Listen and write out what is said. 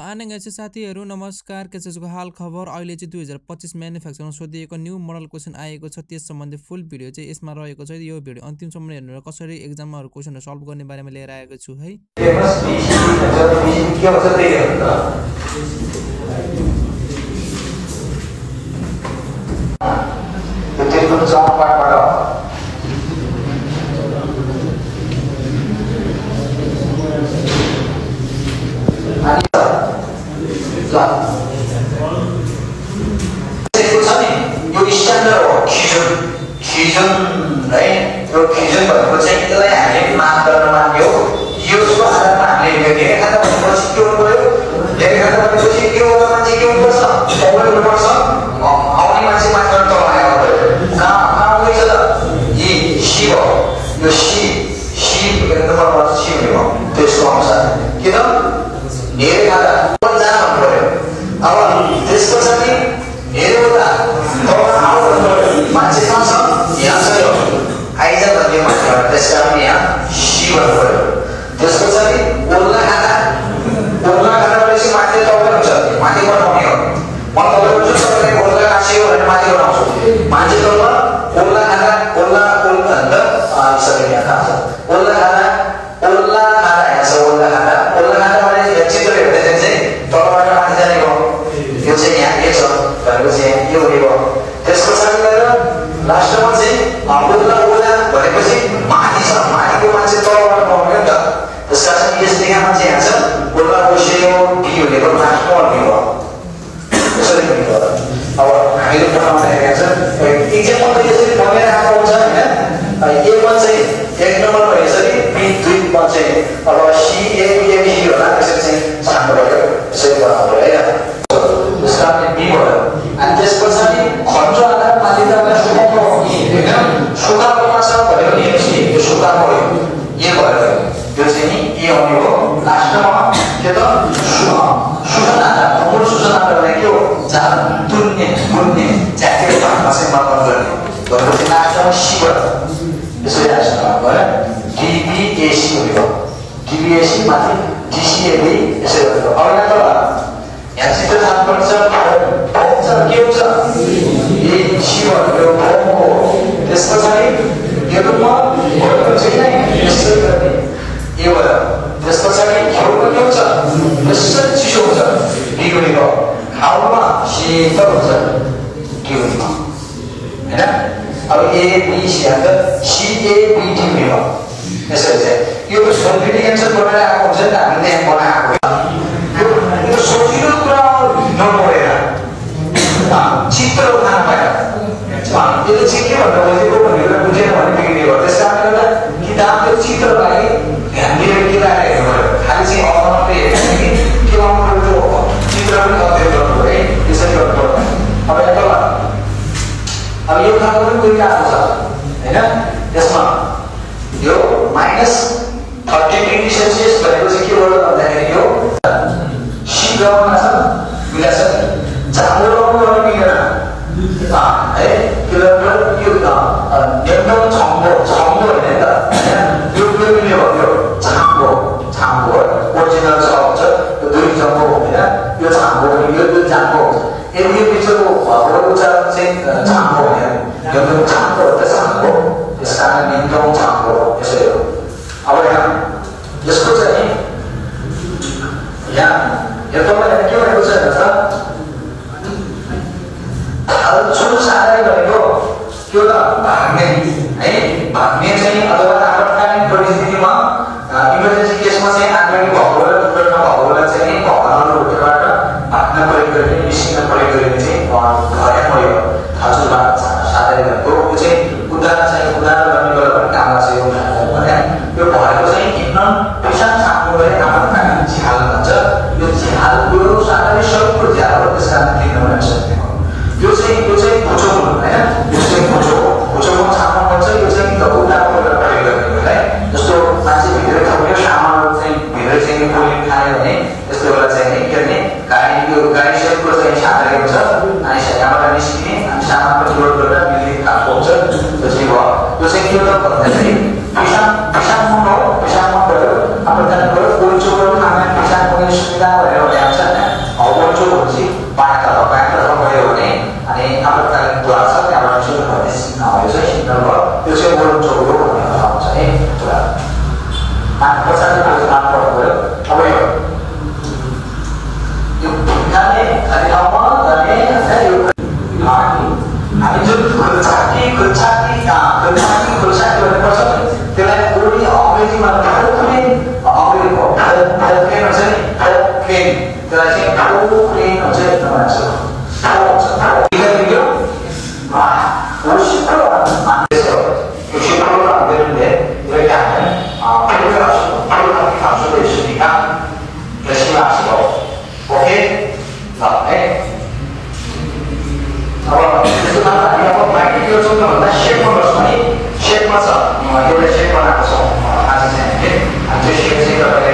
आनेगएपछि साथीहरु नमस्कार के छ हाल खबर अहिले चाहिँ 2025 म्यानुफ्याक्चरमा सोधिएको न्यू मोडल क्वेशन आएको छ त्यस सम्बन्धी फुल भिडियो चाहिँ यसमा रहेको छ यो भिडियो अन्तिमसम्म हेर्नु र कसरी एक्जामहरु क्वेशनहरु सल्भ गर्ने बारेमा लिएर आएको छु है Sudah 오른쪽으로지 만약에 bank 거예요. 아니 아무튼 돌아서 그냥 오른쪽으로 요새 힘든 거 요새 오른쪽으로 갑자기 돌아. 버사지 거기서 나온 거고요. 보여요. 그다음에 아니 그 찾기 벌써 내가 우리 어머니만 크린 어머니고 크린 어제 크린 내가 지금 크린 어제 나왔어. 이거는요 50%가 안 돼서 60%가 안 되는데 이렇게 하면 프로그램 감소도 있으니까 열심히 하시고 오케이? 네. 그래서 나는 많이 필요성은 쉐이퍼를 써니 쉐이퍼서 이런 쉐이퍼 나가서 하시는 게 아주 쉬운 생각을 해.